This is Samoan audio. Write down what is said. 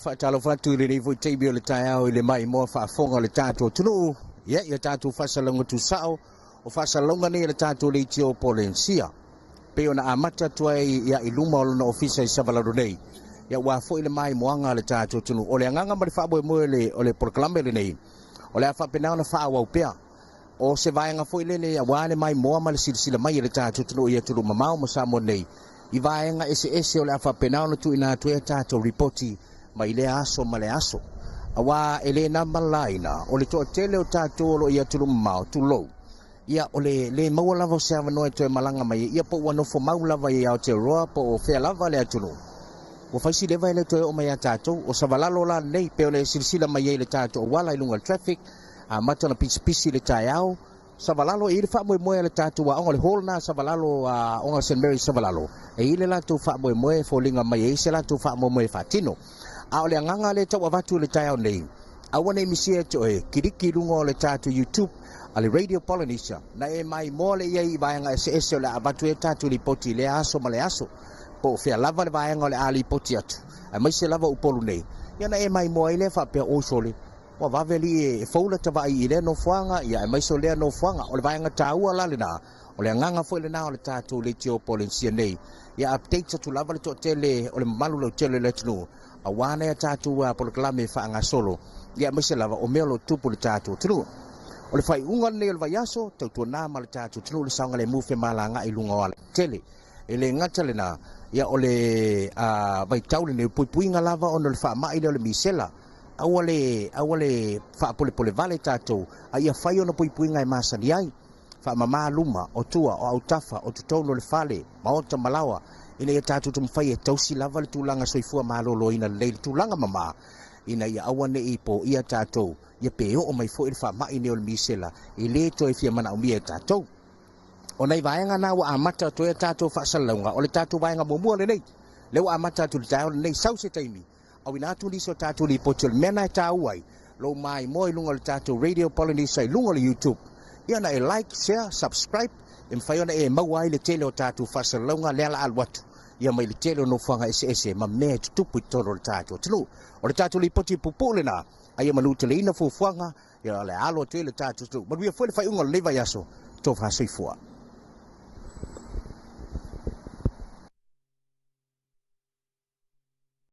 Faatalofa atu i lenei foi taimi o le taeao i le maimoa faafofoga o le tatou atunuu. Ia, ia tatou faasalalauga tuusao, o faasalalauga nei a le tatou Leitio Polenisia. Pei ona amata atu ai ia i luma o lona ofisa i Savalalo nei, ia aua foi le maimoaga a le tatou atunuu. O le agaga ma le faamoemoe o le, o le polokalame lenei, o le a faapena ona faaauau pea. O se vaega foi lele aua le maimoa ma le silasila mai a le tatou atunuu i atunuu mamao ma Samoa nei, i vaega eseese o le a faapena ona tuuina atu ai a tatou lipoti mai lea aso ma lea aso. Aua e le na ma le laina, o le toatele o tatou o lo o i atunuu mamao, tulou, ia o le le maua lava o se avanoa e toe malaga mai ai, ia po ua nofo mau lava i Aotearoa po o fea lava le atunuu. Ua fai si leva e le toe oo mai ia tatou. O Savalalo la lenei, pei ona e silasila mai ai i le tatou auala i luga o le traffic, amata ona pisipisi i le taeao, Savalalo e i ai le faamoemoe a le tatou aoga, o le hall lena a Savalalo, aoga Saint Mary's Savalalo, e i ai le latou faamoemoe e foliga mai e i ai se latou faamoemoe e faatino. A o le agaga lea e tau avatu i le taeao nei, aua ne i misia e te oe, kiliki i luga o le tatou YouTube a le Radio Polynesia, na e maimoa lea i ai i vaega eseese o le a avatu ai a tatou lipoti i lea aso ma lea aso, po o fea lava le vaega o le a lipoti atu, aemaise lava Upolu nei, ia na e maimoa ai lea faapea, oi sole, Ua vave alii e fou lata vaai i lea nofoaga, ia aemaise o lea nofoaga. O le vaega taua la lena, o le agaga foi lena o le tatou Leitio Polenisia nei, ia update atu lava le toatele o le mamalu lautele o le atunuu, aua nai a tatou polokalame e faagasolo, ia aemaise lava o mea o lo o tupu i le tatou atunuu. O le faaiuga lenei o le vaiaso, tautuana ma le tatou atunuu le saogalemu femalagaai i luga o alatele. E le gata lena, ia o le vaitau lenei, o puipuiga lava ona o le faamai lea o le misela. Aua le, aua le faapolepole vale tatou, a ia fai ona puipuiga e masani ai. Faamama luma, o tua, o autafa, o totonu o le fale, maota ma laoa, ina ia tatou taumafai e tausi lava le tulaga soifua maloloina lelei, le tulaga mama, ina ia aua ne i poia tatou, ia pe oo mai foi le faamai nei o le misela, e le toe fia manaomia e tatou. O nai vaega na ua amata atu ai a tatou faasalalauga, o le tatou vaega muamua lenei, lea ua amata atu i le taeao lenei, sau se taimi, Auina atu nisi o tatou lipoti o le mea na e taua ai lou maimoa i luga o le tatou Radio Polynesia i luga o le YouTube. Ia ona e like, share, subscribe e mafai ona e maua ai le tele o tatou faasalalauga lea la alu atu ia mai le tele o nofoaga eseese ma mea e tutupu i totonu o le tatou atunuu. O le tatou lipoti puupuu lena, a ia manuteleina fuafuaga ia o le alo atu ai le tatou atunuu. Manuia foi le faaiuga o lenei vaiaso. Tofa soifua.